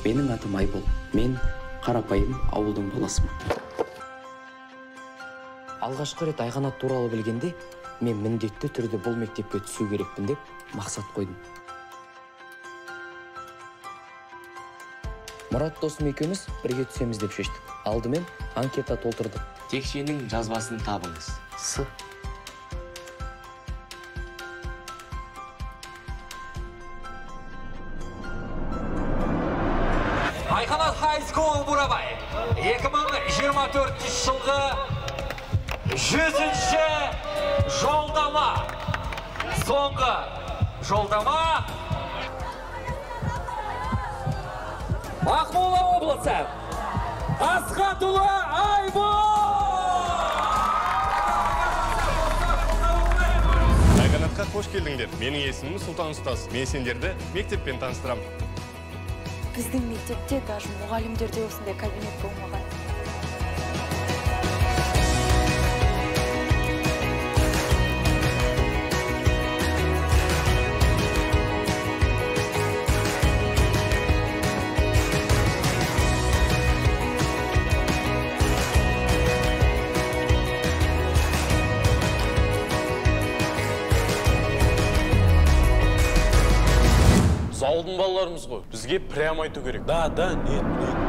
Менің атым Айбол. Мен қарапайым ауылдың баласымын. Алғашқы рет Айқанат туралы білгенде, мен міндетті түрде бұл мектепке түсу керекпін деп мақсат қойдым. Мұрат досым екеуміз бірге түсеміз деп шештік. Алдымен анкета толтырдық. Текшенің жазбасын табыңыз. С. Айқанат High School Бурабай 2024 жылғы 100-ші жолдама. Соңғы жолдама. Ақмола облысы. Асхатұлы Айбол! Айқанатқа қош келдіңдер. Менің есімім Сұлтан ұстаз. Мен сендерді мектеппен таныстырамын. Біздің мектепте даже мұғалімдерде осындай кабинет болмаған. Ауылдың балаларымыз ғой, бізге прямо айту керек. Да, да, нет, нет.